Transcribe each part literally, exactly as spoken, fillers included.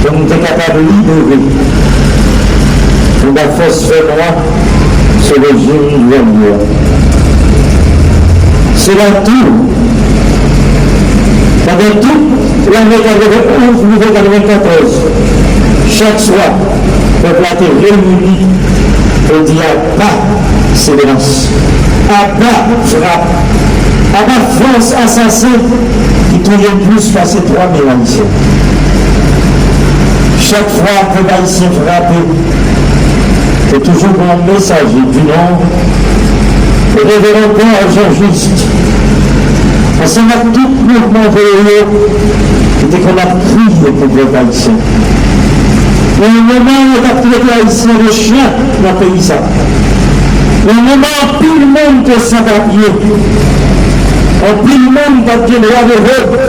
Pou nou te kapab libere anba fòs fènwa sou rejim dwòg yo a. Se la tou, pandan tout lane katrevennouz rive katrevenkatòz, chak swa, pèp la te reyini pou di apa severans, apa frap, apa fòs asasen ki touye plis pase twa mil Ayisyen. Chak fwa pèp ayisyen frape, te toujou gen yon mesaje di non, Reveran Pè Jean Juste, ansanm ak tout mouvman veye yo, ki te konn ap kriye pou pèp ayisyen. Nan yon moman, yo t ap trete Ayisyen de chen nan peyi sa. Nan moman anpil moun te san papye, anpil moun pa t gen dwa de vot,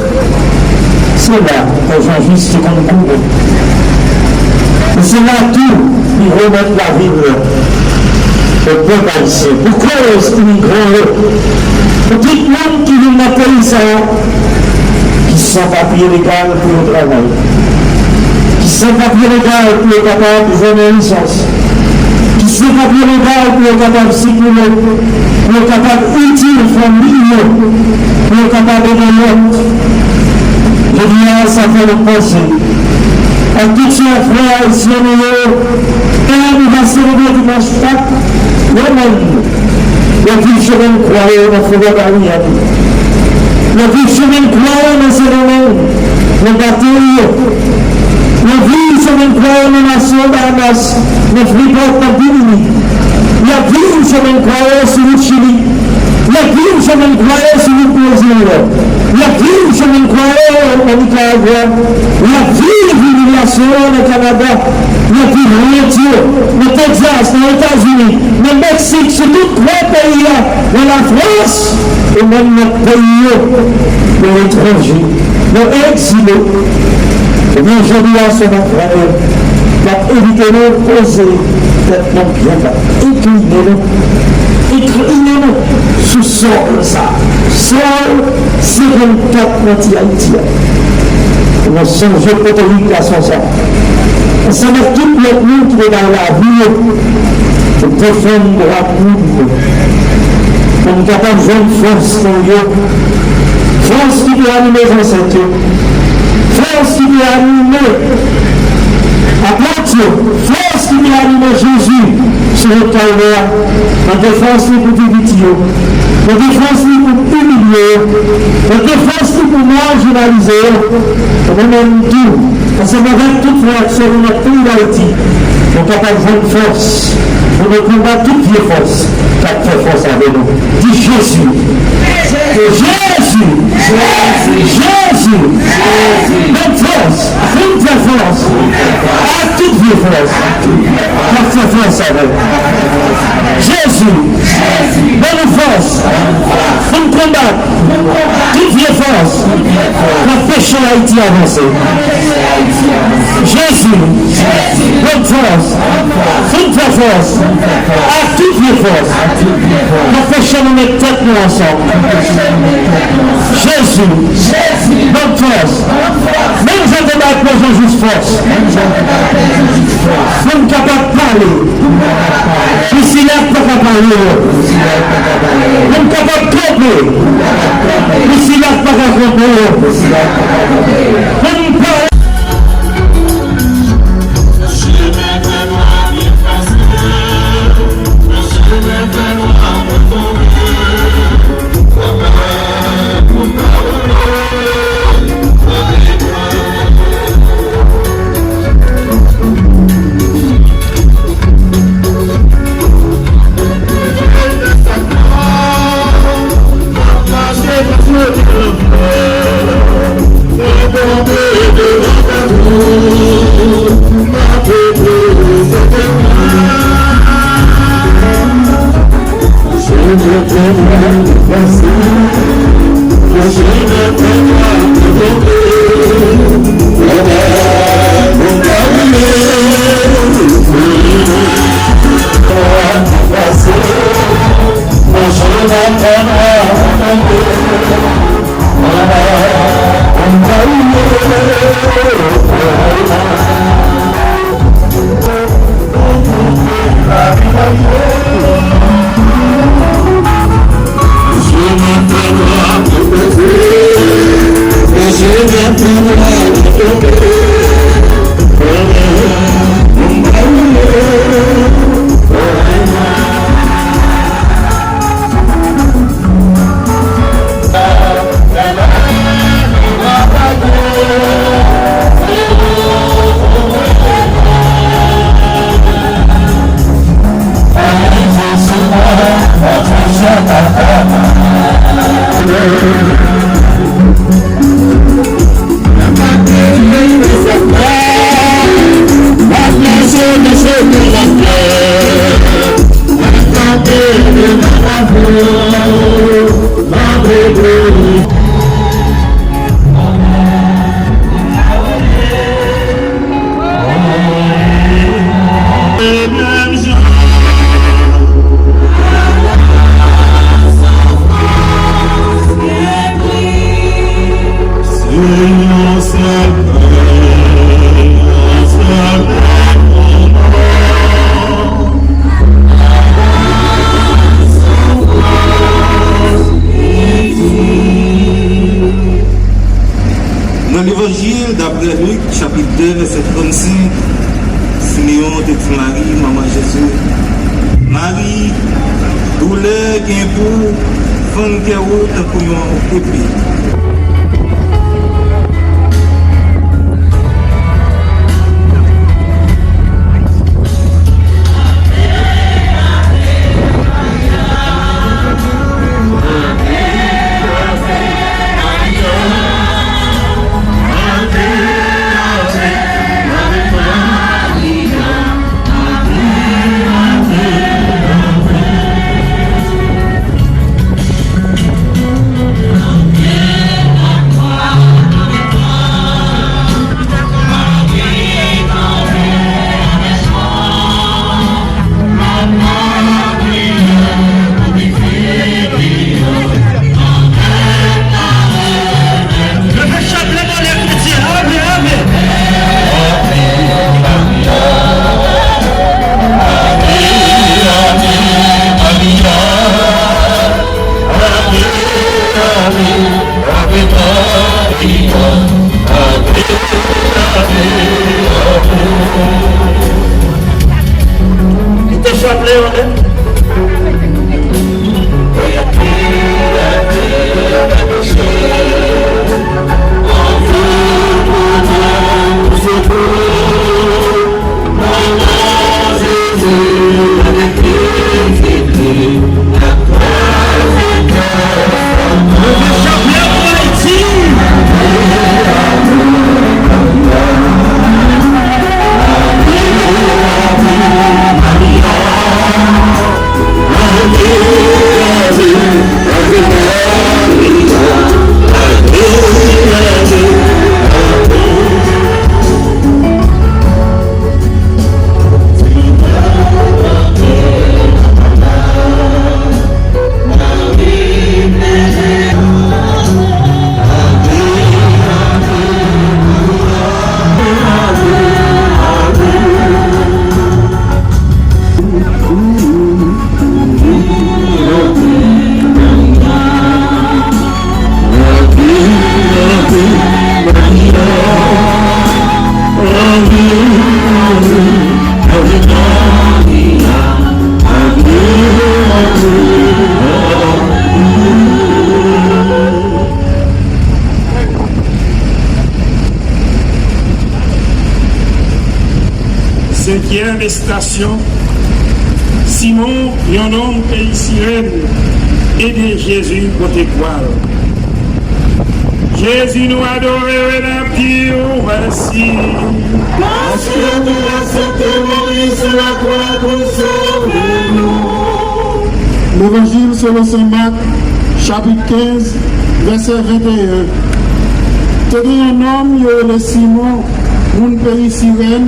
se la Pè Jean Juste te konn kouri. E se la tou li remèt lavil pou pèp ayisyen, pou koz imigran yo, pou tout moun ki vin nan peyi sa a, ki san papye legal pou yo travay, ki san papye legal pou yo kapab jwenn yon lisans, ki san papye legal pou yo kapab sikile, pou yo kapab itil fanmi yo, pou yo kapab ede lòt. Jodi a, sa fè nou panse ak tout sè frè ayisyen nou yo, e nou va selebre dimanch Pak, yo menm, y ap viv semenn kwa yo nan Fowòd Ariyèl. Y ap viv semenn kwa yo nan Sendomeng, nan Batèy yo. Y ap viv semenn kwa yo nan Nassau, Bahamas, nan Freeport, nan Bimini. Y ap viv semenn kwa yo sou wout Chili. Y ap viv semenn kwa yo sou wout Brezil. Y ap viv semenn kwa yo nan Nikaragwa. Y ap viv imilyasyon yo nan Kanada. Y ap viv wont yo nan Texas, nan Etazini, nan Meksik, sou tout kwa peyi a, nan Lafrans, e menm nan peyi yo, nan letranje, nan egzile. Ebyen, jodi a, sè m ak frè m, m ap envite nou poze tèt nou byen ba, enkline nou, enkline nou sou sòl sa, sòl senkannkat nan ti Ayiti a. Pou nou sonje potorik gason sa, ansanm ak tout lòt moun ki te bay lavi yo pou defann dwa moun yo, pou n kapab jwenn fòs nan yo, fòs ki te anime zansèt yo, fòs ki te anime apot yo, fòs ki te anime Jezi sou wout Kalvè a, nan defans li pou pi piti yo, nan defans li pou imilye yo, nan defans li pou majinalize yo. E nou menm tou, ansanm avèk tout frè ak sè nou nan peyi Dayiti, nou kapab jwenn fòs pou nou konbat tout vye fòs k ap fè fòs avè nou. Di Jezi! Jezi! Jezi! Jezi! Ban m fòs! Vin fè fòs ak tout vye fòs k ap fè fòs avè m. Jezi! Ban nou fòs pou n konbat tout vye fòs k ap peche Ayiti avanse. Jezi! Ban m fòs pou n fè fòs ak tout vye fòs k ap peche nou met tèt nou ansanm. Jezi, ban m fòs. Menm jan te bay Pè Jan Jis fòs. Pou m kapab pale pou sila k pa ka pale yo. Pou m kapab kanpe pou sila k pa ka kanpe yo. Pou m pale. Daprè Lik, chapit de, vèsè trannsenk, Simeyon te di Mari, manman Jezi, Mari, doulè gen pou w fann kè w tankou yon epe. Leve chaplè bò lè kretyen, ave, ave. Kite chaplè yo, men. Senkyèm estasyon, Simon, yon nonm peyi Sirèn, ede Jezi pote kwa l. Jezi, nou adore w e n ap di w mèsi. Paske w te aksepte mouri sou lakwa pou sove nou. Levanjil selon Sen Mak, chapit kenz, vèsè venteyen. Te gen yon nonm yo rele Simon, moun peyi Sirèn,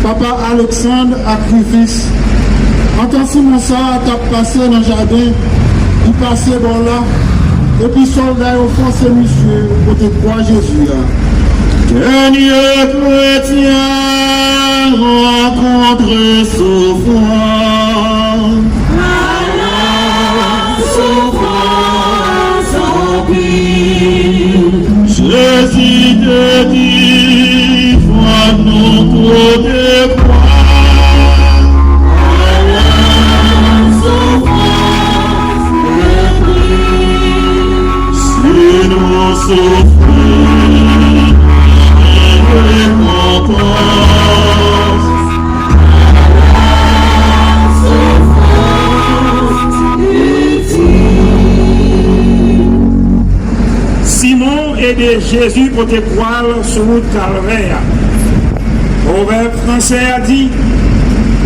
papa Alèksann ak Rifis. Antan Simon sa a t ap pase nan jaden, li pase bò la, epi sòlda yo fòse misye pote kwa Jezi a. Dènye kretyen rankontre soufrans. Soufrans anpil. Jezi te di, fò nou pote kwa. Ala soufrans anpil. Si nou soufri, gen rekonpans. Simon ede Jezi pote kwa l sou wout Kalvè a. Pwovèb fransè a di,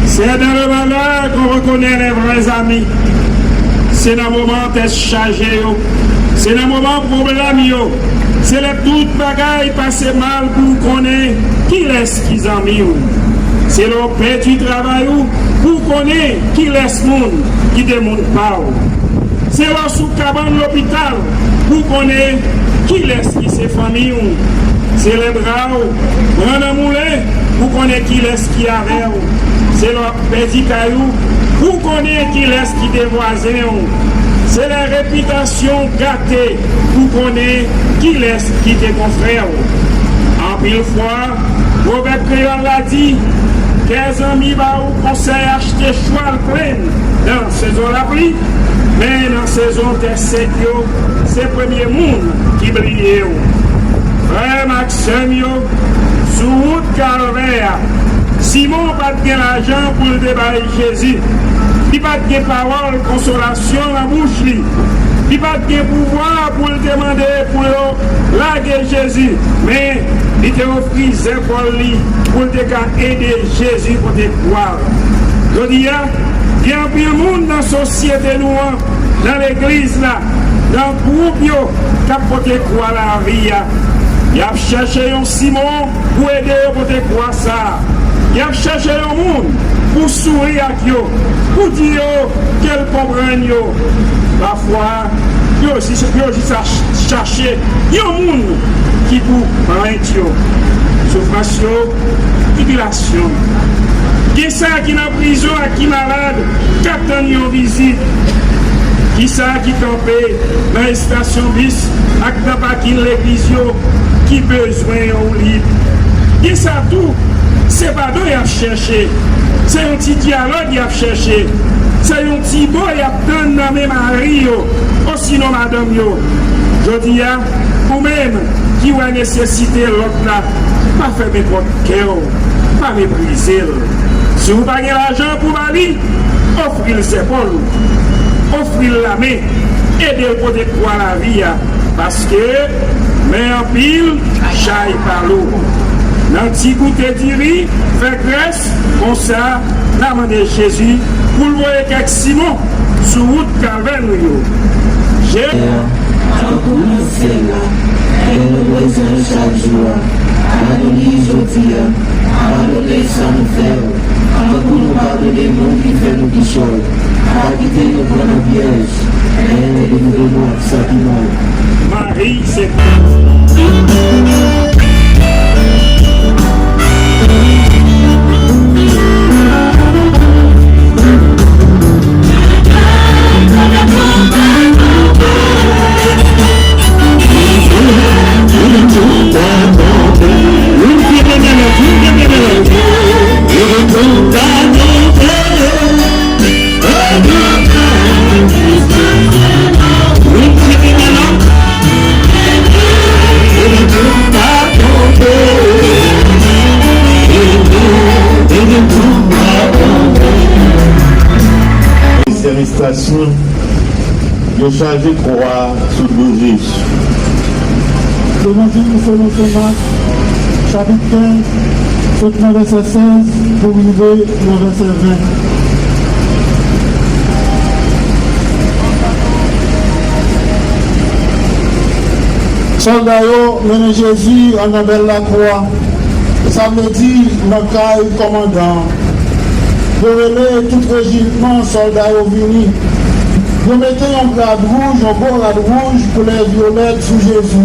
c'est dans le malheur qu'on reconnaît les vrais amis. Se nan moman tèt chaje yo, se nan moman pwoblèm yo, se lè tout bagay pase mal pou w konnen kilès ki zanmi w. Se lè w pèdi travay ou pou w konnen kilès moun ki te moun pa w. Se lè w sou kabann lopital pou w konnen kilès ki se fanmi w. Se lè bra w pran nan moulen pou w konnen kilès ki avè w. Se lè w ap pèdi kay ou pou w konnen kilès ki te vwazen w. Se lè repitasyon w gate pou w konnen kilès ki te konfrè w. An Anpil fwa, pwovèb kreyòl la di, kè zanmi ba ou konsèy achte chwal plenn nan sezon lapli, men nan sezon tè sèk yo, se premye moun ki bliye w. Frè m ak sè m yo, sou wout Kalvè a, Simon pa t gen lajan pou l te bay Jezi. Li pa t gen pawòl konsolasyon nan bouch li. Li pa t gen pouvwa pou l te mande pou yo lage Jezi. Men, li te ofri zèpòl li pou l te ka ede Jezi pote kwa l. Jodi a, gen anpil moun nan sosyete nou an, nan legliz la, nan gwoup yo, k ap pote kwa lavi a. Y ap chèche yon Simon pou ede yo pote kwa sa a. Y ap chèche yon moun pou souri ak yo, pou di yo ke l konprann yo. Pafwa, yo jis, yo jis a ch-, chache yon moun ki pou plent yo, soufrans yo, tribilasyon. Gen sa ki nan prizon ak ki malad, k ap tann yon vizit. Ki sa ki kanpe nan estasyon bis ak nan pakin legliz yo, ki bezwen yon woulib. Gen sa tou, se padon y ap chèche. Se yon ti dyalòg y ap chèche. Se yon ti mo y ap tann nan men mari yo, osinon madanm yo. Jodi a, ou menm ki wè nesesite lòt la, pa fèmen pòt kè w, pa meprize l. Si w pa gen lajan pou ba li, ofri l zèpòl ou, ofri l lamen, ede l pote kwa lavi a, paske men anpil, chay pa lou. Nan ti goute diri, fè grès, konsa, n a mande Jezi pou l voye kèk Simon sou wout Kalvè nou yo. Je- Tankou nan syèl la, fè nou bezwen chak jou a. Ba nou li jodi a. Padone sa nou fè yo, tankou nou padone moun ki fè nou kichòy. Pa kite nou pran nan pyèj, men delivre nou ak sa ki mal. Mari, se Dezyèm estasyon, yo chaje kwa a sou do Jezi. Levanjil selon Sen Mak, chapit kenz, sot nan vèsè sèz pou rive nan vèsè ven. Sòlda yo mennen Jezi anndan bèl lakou a, sa vle di nan kay kòmandan an. Yo rele tout rejimman sòlda yo vini. Yo mete yon rad wouj, yon gwo rad wouj koulè vyolèt sou Jezi.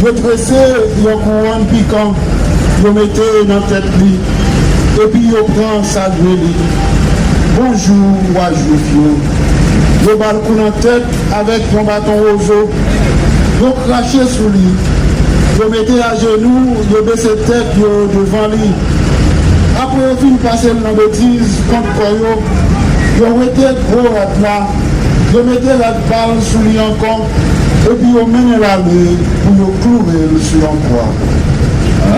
Yo trese yon kouwòn pikan, yo mete nan tèt li, epi yo pran sa dwe li. Bonjou, wa Jwif yo! Yo ba l kou nan tèt avèk yon baton wozo. Yo krache sou li. Yo mete ajenou, yo bese tèt yo devan li. Apre yo fin pase l nan betiz kont kò yo, yo wete gwo rad la, yo mete rad pa l sou li ankò, epi yo mennen l ale pou yo kloure l sou yon kwa.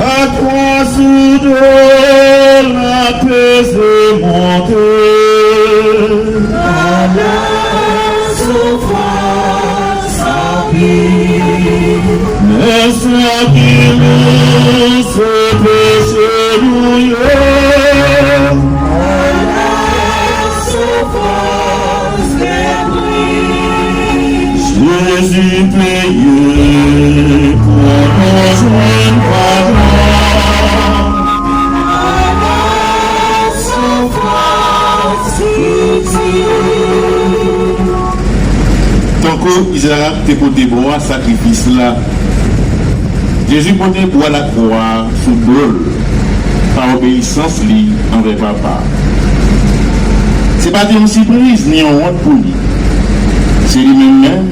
Ak kwa sou do l, l ap peze monte. A la soufrans anpil. Men sa ki lou se peche nou yo. A la soufrans de pri. Jezi peye pou nou jwenn padon. A la soufrans itil. Tankou Izarak te pote bwa sakrifis la, Jezi pote bwa lakwa a sou do l pa obeyisans li anvè Papa a. Se pa te yon sipriz ni yon wont pou li. Se li menm menm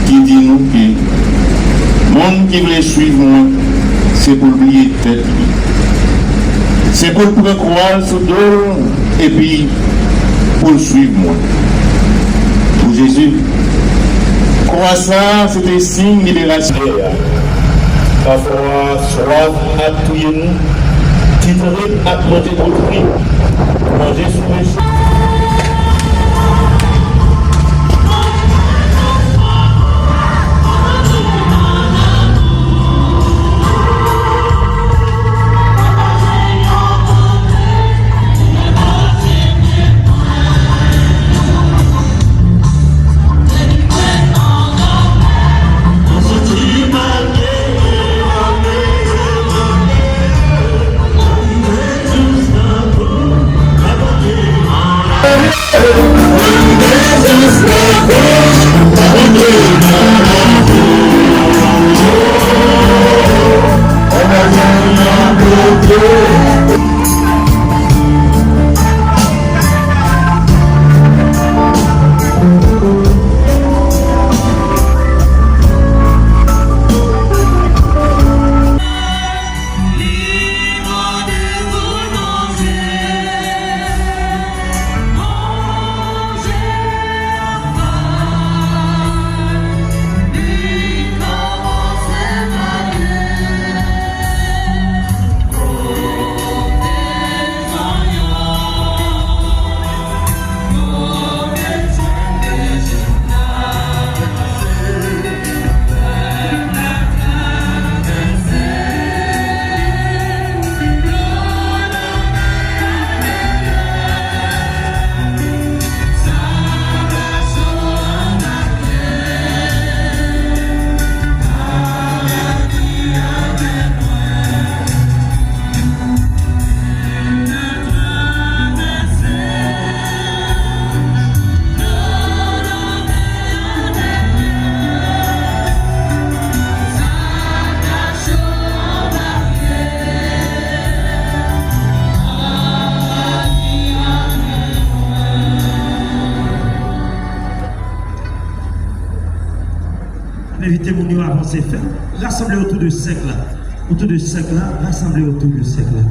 ki di nou ke moun ki vle suiv mwen, Se pou l bliye tèt li. Se pou l pran kwa l sou do l epi pou l suiv mwen. Pou Jezi, kwa sa a se te siy liberasyon. Pafwa, swaf ap touye nou, ti trip ap monte pou trip. Manje sou mesye. N ap envite moun yo avanse, fè, rasanble otou de sèk la. Otou de sèk la, rasanble otou de sèk la.